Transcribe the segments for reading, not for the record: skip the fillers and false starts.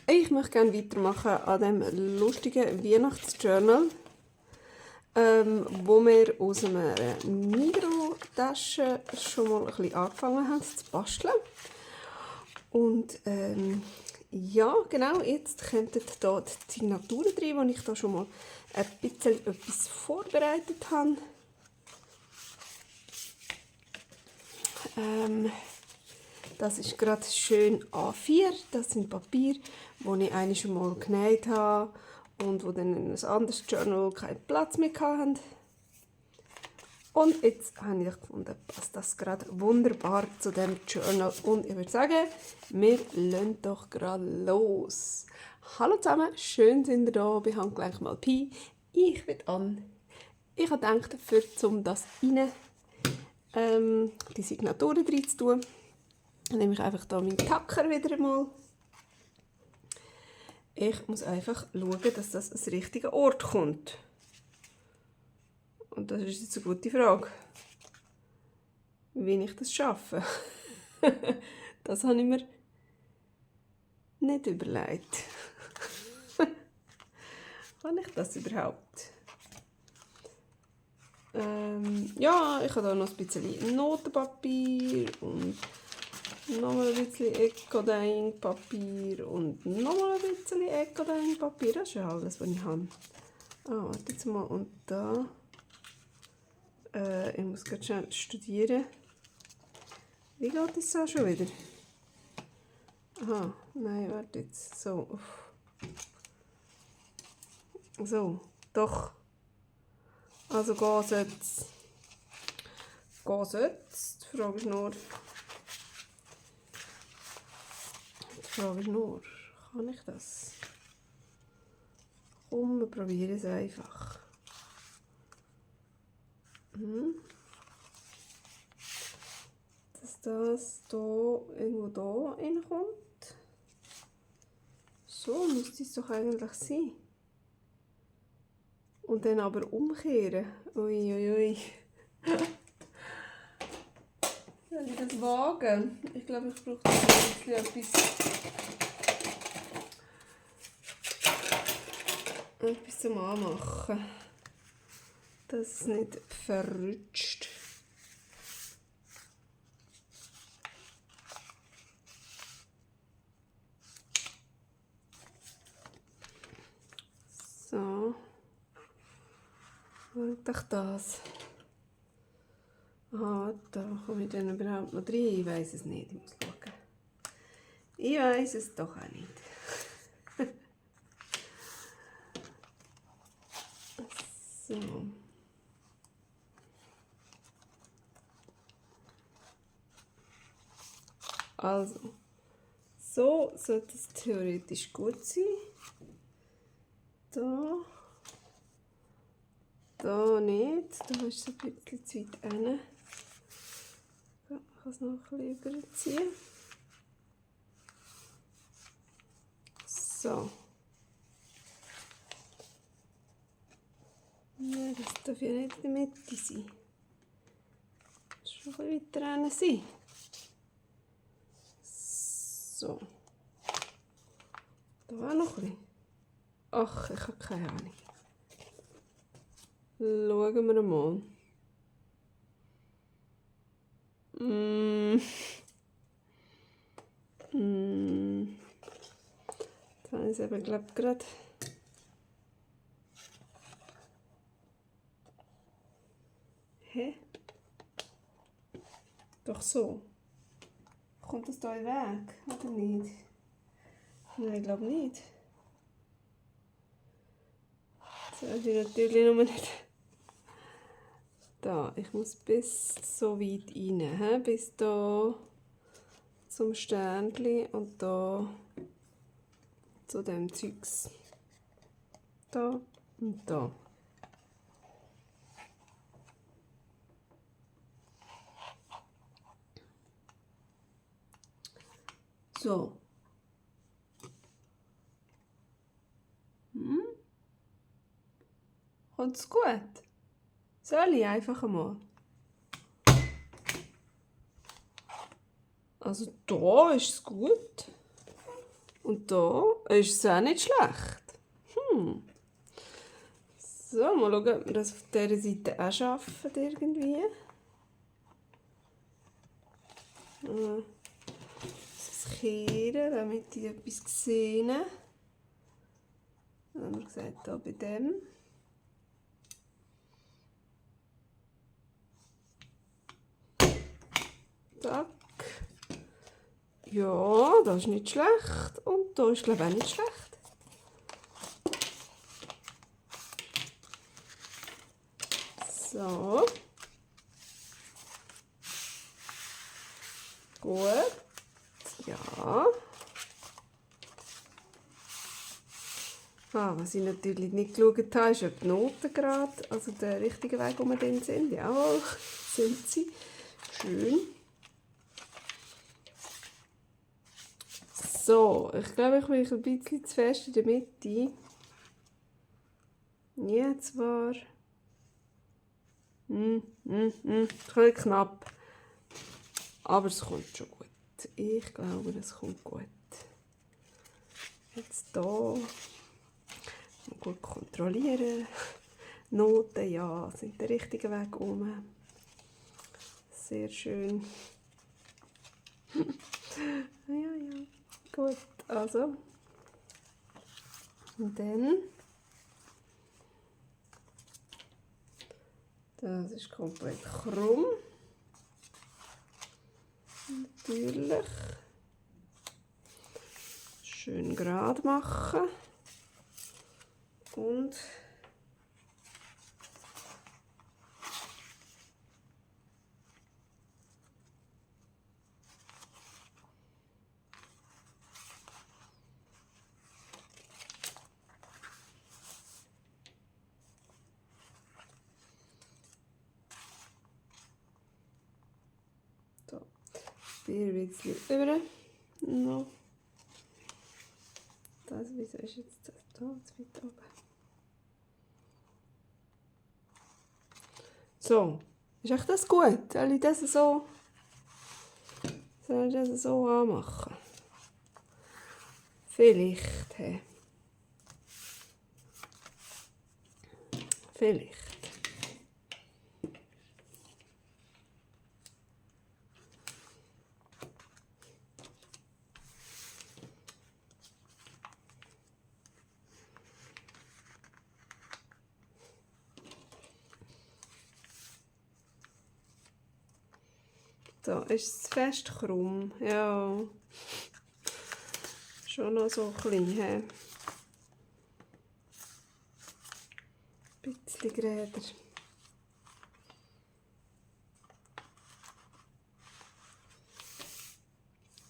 Ich möchte gerne weitermachen an dem lustigen Weihnachtsjournal, wo wir aus einer Migros-Tasche schon mal ein bisschen angefangen haben zu basteln. Und ja, genau, jetzt kommen hier die Signaturen drin, wo ich da schon mal ein bisschen etwas vorbereitet habe. Das ist gerade schön A4, das sind Papier, wo ich einmal schon mal genäht habe und wo dann in ein anderes Journal keinen Platz mehr hatten. Und jetzt habe ich gefunden, passt das gerade wunderbar zu dem Journal. Und ich würde sagen, wir legen doch gerade los. Hallo zusammen, schön sind ihr da bei Handgelenk mal Pi. Ich bin Anne. Ich habe gedacht, um das rein, die Signaturen rein zu tun, nehme ich einfach hier meinen Tacker wieder mal. Ich muss einfach schauen, dass das an den richtigen Ort kommt. Und das ist jetzt eine gute Frage, wie ich das schaffe. Das habe ich mir nicht überlegt. Kann ich das überhaupt? Ja, ich habe hier noch ein bisschen Notenpapier und nochmal ein bisschen Ecodying-Papier und nochmal ein bisschen Ecodying-Papier. Das ist ja alles, was ich habe. Ah, warte jetzt mal. Und da. Ich muss gerade schnell studieren. Wie geht das so schon wieder? Aha, nein, warte jetzt. So. So, doch. Also gehen sollte. Gehen sollte. Die Frage ist nur, kann ich das? Komm, wir probieren es einfach. Dass das hier irgendwo da reinkommt. So müsste es doch eigentlich sein. Und dann aber umkehren. Uiuiui. Soll ich das wagen? Ich glaube, ich brauche ein bisschen etwas zum Anmachen. Dass es nicht verrutscht. So. Und doch das. Ah, da komme ich dann überhaupt noch rein? Ich weiß es nicht. Ich muss schauen. Ich weiß es doch auch nicht. So. Also, so sollte es theoretisch gut sein. Da nicht. Da ist es ein bisschen zu weit hin. Ich kann es noch ein bisschen überziehen. So. Nein, das darf ja nicht in der Mitte sein. Das muss schon ein bisschen weiter hin sein. So. Da war noch ein bisschen. Ach, ich habe keine Ahnung. Schauen wir mal. Das habe ich eben, glaube ich, gerade. Hä? Doch so. Kommt das hier weg, oder nicht? Nein, ich glaube nicht. Das weiß ich natürlich noch nicht. Da, ich muss bis so weit rein, bis da zum Sternchen und da zu dem Zeugs. Da und da. So. Kommt es gut? Soll ich einfach mal? Also da ist es gut. Und da ist es auch nicht schlecht. So, mal schauen, ob wir das auf dieser Seite auch schaffen irgendwie. Das kehren, damit ich etwas sehe. Dann haben wir gesagt, hier bei dem. Zack. Ja, das ist nicht schlecht. Und da ist, glaube ich, auch nicht schlecht. So. Gut. Ja. Was ich natürlich nicht geschaut habe, ist, ob die Noten gerade, also der richtige Weg, wo wir dann sind. Jawohl, sind sie. Schön. So, ich glaube, ich bin ein bisschen zu fest in der Mitte. Ja, zwar. Ein bisschen knapp. Aber es kommt schon gut. Ich glaube, es kommt gut. Jetzt hier. Gut kontrollieren. Noten, ja, sind der richtige Weg um. Sehr schön. Ja. Gut, also. Und dann. Das ist komplett krumm. Natürlich. Schön gerade machen. Und so. Ein bisschen über. No. Das, wieso ist jetzt das da zu weit oben? So, ist echt das gut? Soll ich das so anmachen? Vielleicht. Hey. Vielleicht. So, ist es fest krumm? Ja. Schon noch so klein, he? Ein bisschen Gräder.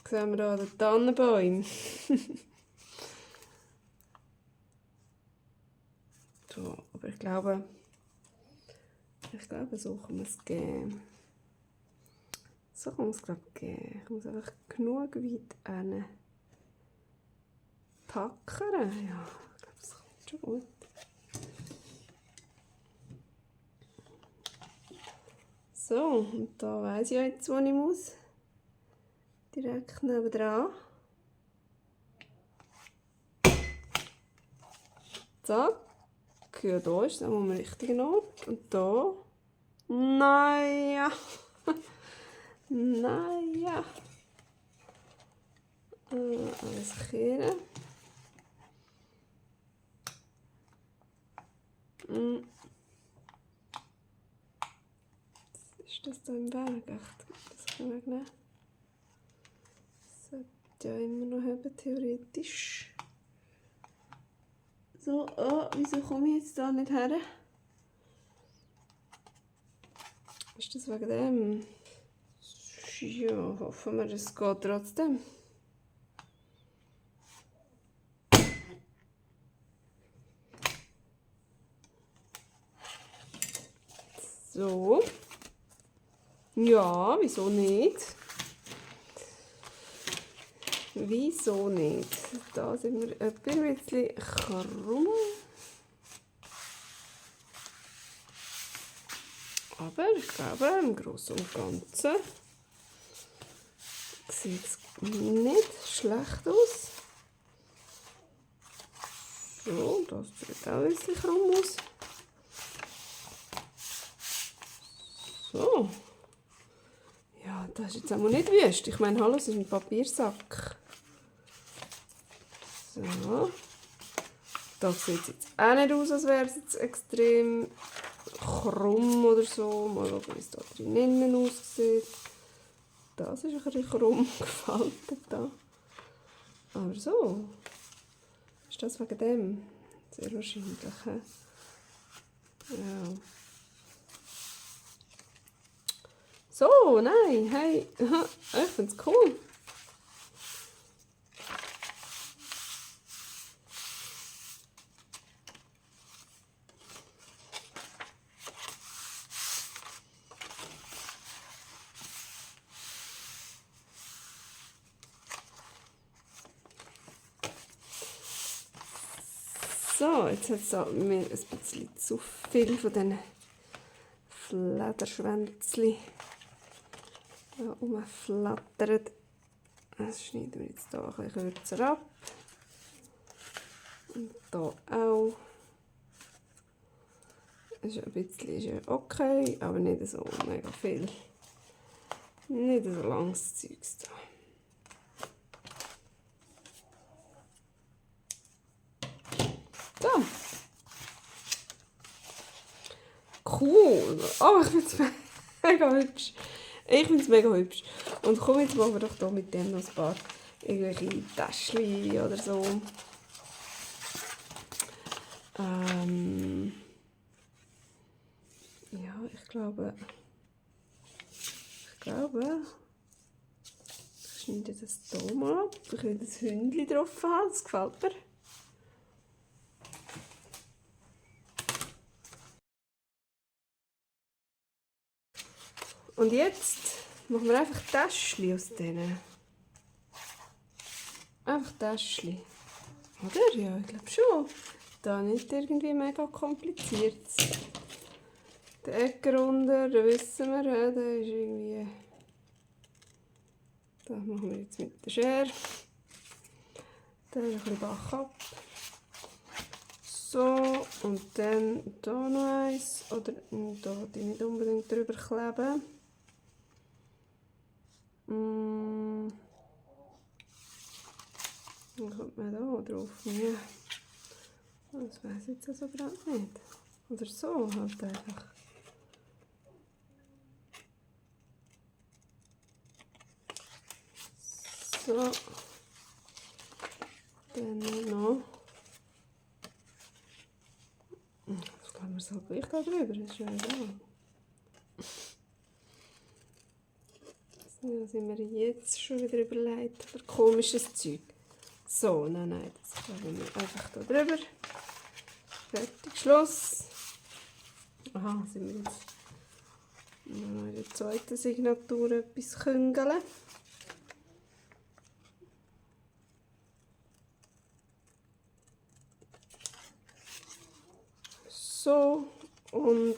Sehen wir hier den Tannenbaum. So, aber ich glaube, so kann man es geben. So kann man es, glaube ich, geben. Ich muss einfach genug weit hin tackern. Ja, ich glaube, das kommt schon gut. So, und da weiss ich jetzt, wo ich muss. Direkt nebendran. Zack. Ja, da ist es am richtigen Ort. Und da. Naja. Naja. Alles kehren. Ist das da im Weg? Echt? Das kann man nehmen. Das sollte ja immer noch haben, theoretisch. So, wieso komme ich jetzt da nicht her? Ist das wegen dem? Ja, hoffen wir, es geht trotzdem. So. Ja, wieso nicht? Wieso nicht? Da sind wir ein bisschen krumm. Aber ich glaube, im Großen und Ganzen sieht es nicht schlecht aus. So, das sieht auch wirklich rum aus. So. Ja, das ist jetzt auch nicht wüst. Ich meine, hallo, es ist ein Papiersack. So. Das sieht jetzt auch nicht aus, als wäre es jetzt extrem krumm oder so. Mal schauen, wie es da drinnen aussieht. Das ist ein bisschen krumm gefaltet da. Aber so. Ist das wegen dem? Sehr wahrscheinlich. Ja. So, nein, hey, ich finde es cool. So, jetzt hat es mir ein bisschen zu viel von diesen Flederschwänzchen rumflattert. Das schneiden wir jetzt hier ein bisschen kürzer ab. Und hier auch. Das ist ein bisschen okay, aber nicht so mega viel. Nicht so langes Zeugs da. So. Cool. Oh, ich finde es mega hübsch. Ich finde es mega hübsch. Und komm, jetzt machen wir doch hier mit dem noch ein paar irgendwelche Täschchen oder so. Ja, ich glaube, ich schneide das hier mal ab. Ich will das Hündchen drauf haben, das gefällt mir. Und jetzt machen wir einfach Täschchen aus denen. Einfach Täschchen. Oder? Ja, ich glaube schon. Da nicht irgendwie mega kompliziert. Der Ecker runter, da wissen wir, der ist irgendwie... Das machen wir jetzt mit der Schere. Dann ein bisschen Bach ab. So, und dann hier noch eins. Oder hier die nicht unbedingt drüber kleben. Dann kommt man da drauf. Ja. Das weiss ich jetzt also gerade nicht. Oder so halt einfach. So. Dann noch. Das können wir so gleich da drüber, das ist ja egal. So, sind wir jetzt schon wieder überlegt für komisches Zeug. So, nein, das können wir einfach da drüber. Fertig, Schluss. Aha, sind wir jetzt noch in der zweiten Signatur etwas küngeln. So, und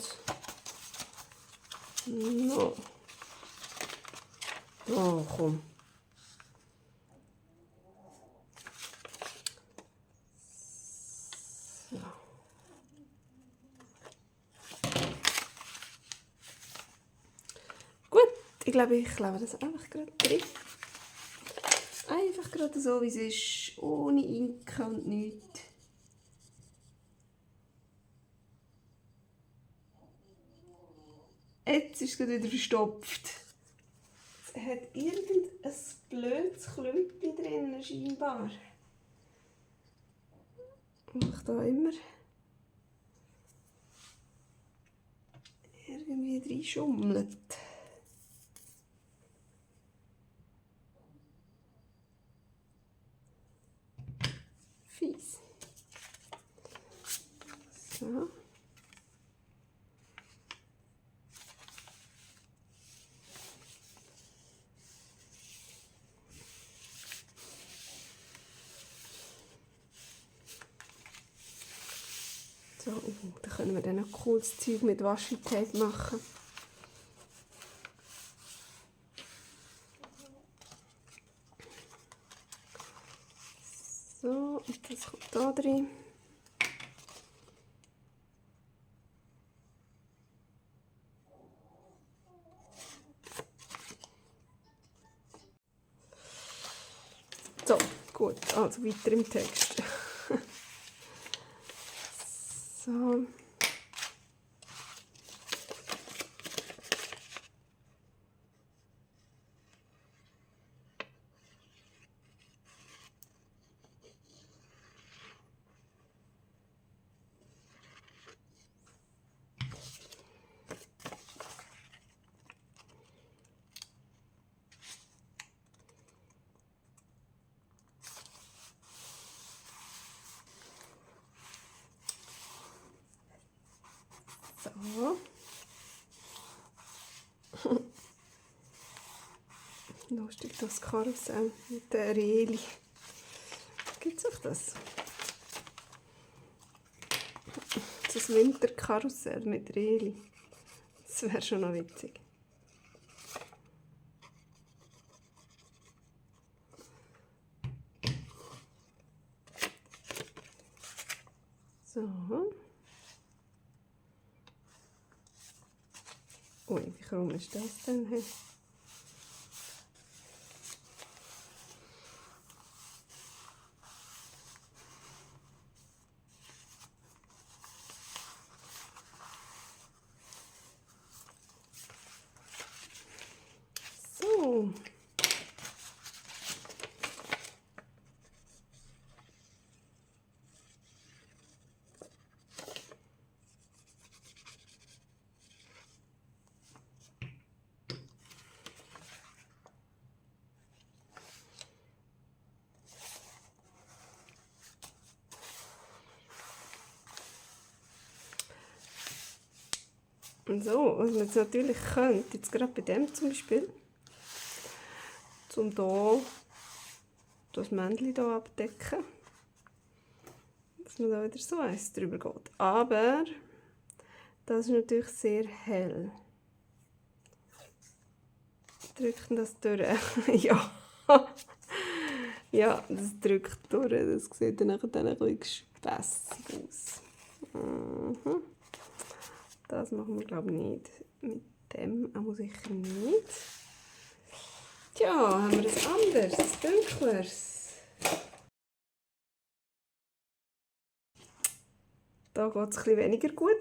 noch. Oh, komm. So. Gut, ich glaube, ich klebe das einfach gerade drin. Einfach gerade so, wie es ist, ohne Ink und nichts. Jetzt ist es gerade wieder verstopft. Es hat irgendein blödes Klümpchen drin, scheinbar. Mache da immer irgendwie reinschummelt. Fies. So. So, dann können wir dann noch cooles Zeug mit Washi-Tape machen. So, und das kommt da drin. Also weiter im Text. So. So. Lustig, das Karussell mit der Reli. Gibt es auch das? Das Winterkarussell mit Reli. Das wäre schon noch witzig. So. Ui, wie krumm ist das denn? Hey? So. So, was man jetzt natürlich könnte, jetzt gerade bei dem zum Beispiel, um hier das Männchen hier abdecken, dass man da wieder so eins drüber geht. Aber das ist natürlich sehr hell. Drückt das durch? Ja. Ja, das drückt durch. Das sieht dann ein bisschen gespässig aus. Mhm. Das machen wir, glaube ich, nicht. Mit dem auch sicher nicht. Tja, haben wir etwas anderes, etwas Dunkleres. Da geht es etwas weniger gut.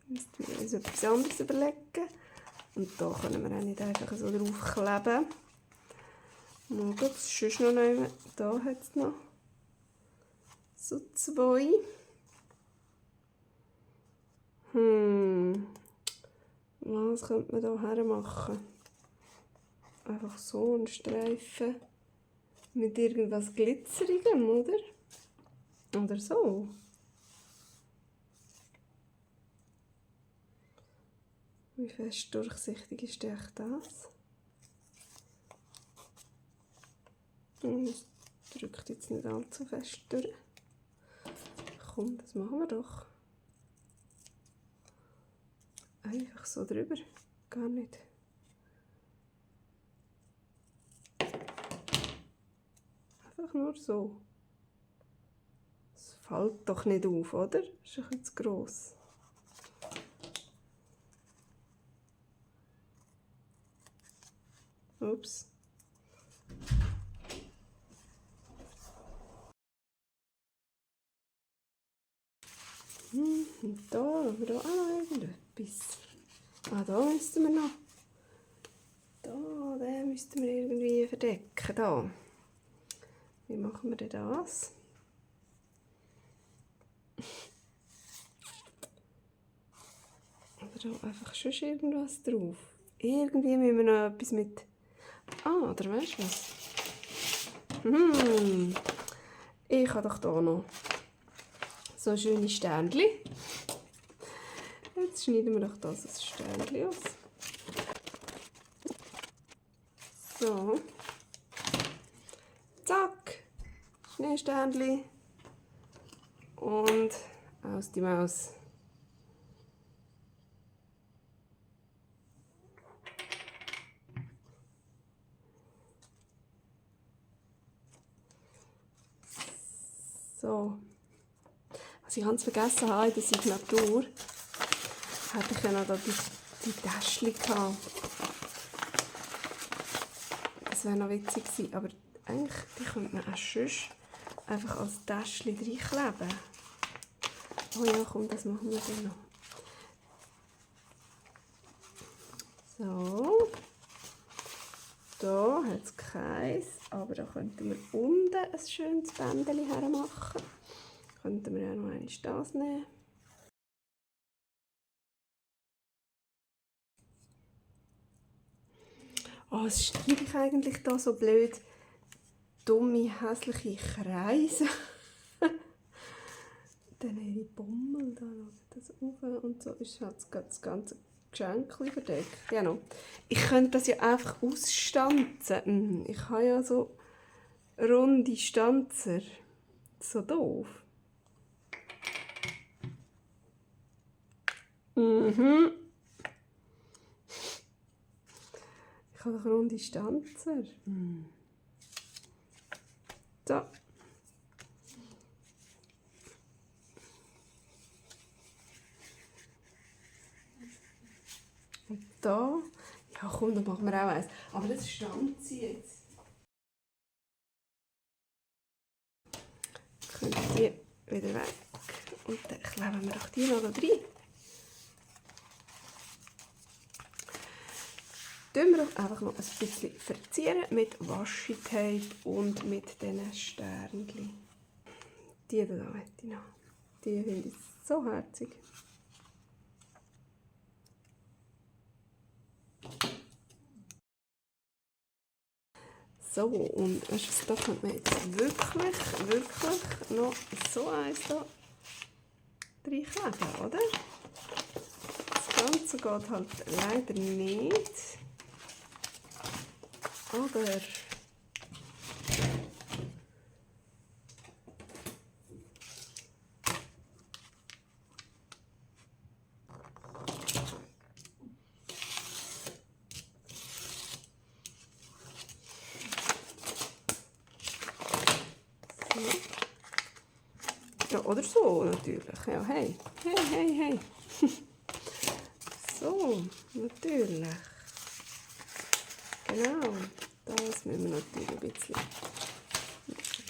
Müssten wir uns etwas anderes überlegen. Und da können wir auch nicht einfach so draufkleben. Mal schauen, es ist noch nicht. Da hat es noch so 2. Was könnte man da her machen? Einfach so einen Streifen mit irgendwas Glitzerigem, oder? Oder so. Wie fest durchsichtig ist echt das? Das drückt jetzt nicht allzu fest durch. Komm, das machen wir doch. Einfach so drüber. Gar nicht. Einfach nur so. Es fällt doch nicht auf, oder? Das ist ein bisschen zu gross. Ups. Und da haben wir auch noch irgendetwas. Ah, da müssten wir noch. Den müssten wir irgendwie verdecken. Da. Wie machen wir denn das? Oder da einfach schon irgendwas drauf. Irgendwie müssen wir noch etwas mit. Ah, oder weißt du was? Ich habe doch hier noch so schöne Sternchen. Jetzt schneiden wir doch das ein Sternchen aus. So. Zack. Schneesternchen. Und aus die Maus. So. Was ich ganz vergessen habe in der Signatur, hatte ich ja noch da die Täschchen gehabt. Das wäre noch witzig gewesen, aber eigentlich die könnte man auch sonst einfach als Täschchen reinkleben. Oh ja, komm, das machen wir dann noch. So. Da hat es keins, aber da könnten wir unten ein schönes Bändchen hermachen. Könnten wir auch noch eine das nehmen. Oh, es schneide ich eigentlich da so blöd dumme, hässliche Kreise. Dann ihre Bommel, da das auf und so ist halt das ganze Geschenk verdeckt. Genau. Ich könnte das ja einfach ausstanzen. Ich habe ja so runde Stanzer. So doof. Mhm. Ich habe doch runde Stanzer. So. Und da. Ja komm, da machen wir auch eins. Aber das stanzt jetzt. Können die wieder weg. Und dann kleben wir doch die noch da rein. Tun wir doch einfach noch ein bisschen verzieren mit Washi-Tape und mit diesen Sternchen. Die da möchte ich noch. Die finde ich so herzig. So, und weißt du, da könnte man jetzt wirklich noch so eins da reinkleben, oder? Das Ganze geht halt leider nicht. Oder ja, oder so natürlich. Ja, hey. Hey. So, natürlich. Genau. Das müssen wir natürlich ein bisschen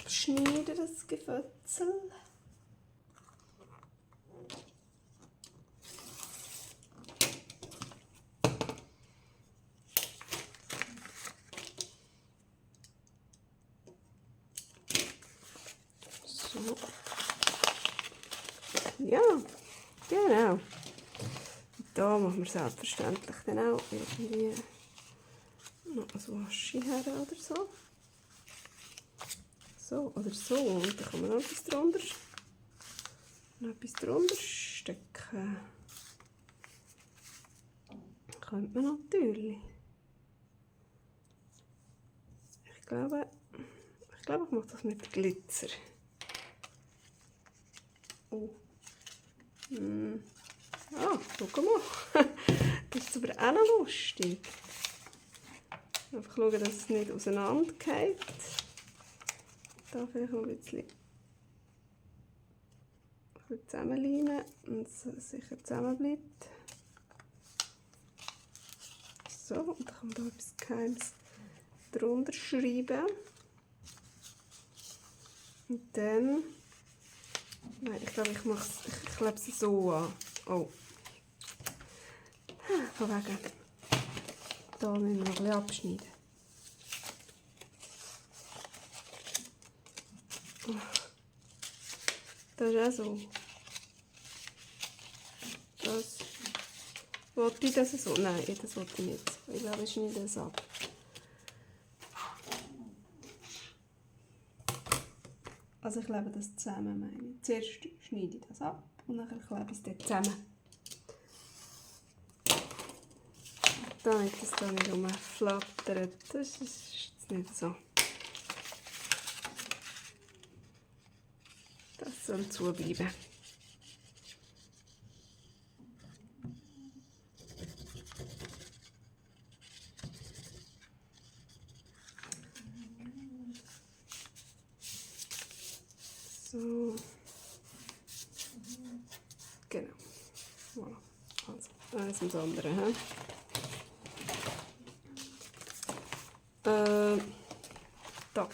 abschneiden, das Gefötzel. So. Ja, genau. Da machen wir selbstverständlich dann auch irgendwie noch ein Waschi her oder so. So oder so. Und dann kann man noch etwas drunter stecken. Könnte man natürlich. Ich glaube, ich mache das mit Glitzer. Oh. Ah, guck mal. Das ist aber auch noch lustig. Einfach schauen, dass es nicht auseinandergeht. Da vielleicht noch ein bisschen zusammenlehnen und es sicher zusammenbleibt. So, und dann kann man da etwas Geheimes drunter schreiben. Und dann, nein, ich glaube, ich klebe es so an. Oh. Von wegen. Da müssen wir noch ein bisschen abschneiden. Das ist auch so. Das. Wollte ich das so? Nein, das wollte ich nicht. Ich glaube, ich schneide das ab. Also ich klebe das zusammen, meine ich. Zuerst schneide ich das ab und dann klebe ich es dann zusammen. Damit es da nicht rumflattert. Das ist jetzt nicht so. Das soll zubleiben. So. Genau. Voilà. Also, eins ums andere. He? Da.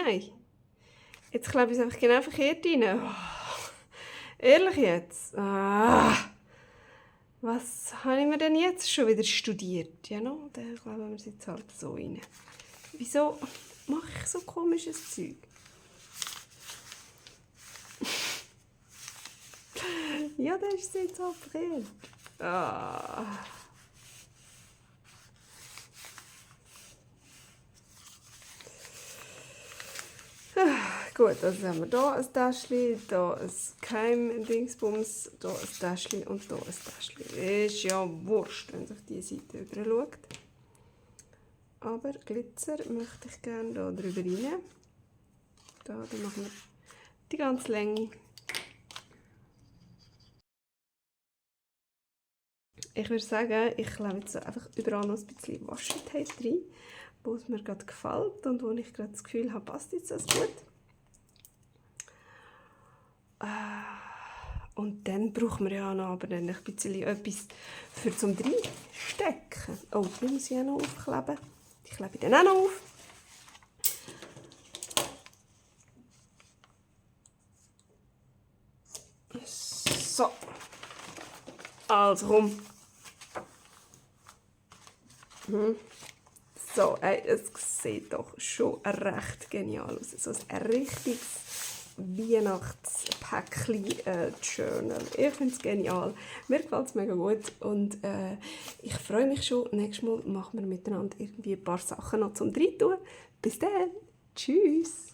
Nein. Jetzt klebe ich es einfach genau verkehrt rein. Oh, ehrlich jetzt? Was habe ich mir denn jetzt schon wieder studiert? Ja, no, dann kleben wir es jetzt halt so rein. Wieso mache ich so komisches Zeug? Ja, das ist jetzt halt verkehrt. Gut, also haben wir hier ein Täschchen, hier ein Keim-Dingsbums, hier ein Täschchen und hier ein Täschchen. Ist ja wurscht, wenn sich diese Seite drüber schaut. Aber Glitzer möchte ich gerne hier drüber rein. Dann machen wir die ganze Länge. Ich würde sagen, ich klebe jetzt einfach überall noch ein bisschen Washi-Tape rein, wo es mir gerade gefällt und wo ich gerade das Gefühl habe, passt jetzt das gut. Und dann brauchen wir ja noch aber dann ein bisschen etwas für zum reinstecken. Oh, die muss ich auch noch aufkleben. Die klebe ich dann auch noch auf. So. Also komm. So, es sieht doch schon recht genial aus. So ein richtiges Weihnachtspäckchen-Journal. Ich finde es genial. Mir gefällt es mega gut. Und ich freue mich schon. Nächstes Mal machen wir miteinander irgendwie ein paar Sachen noch zum Reintun. Bis dann. Tschüss.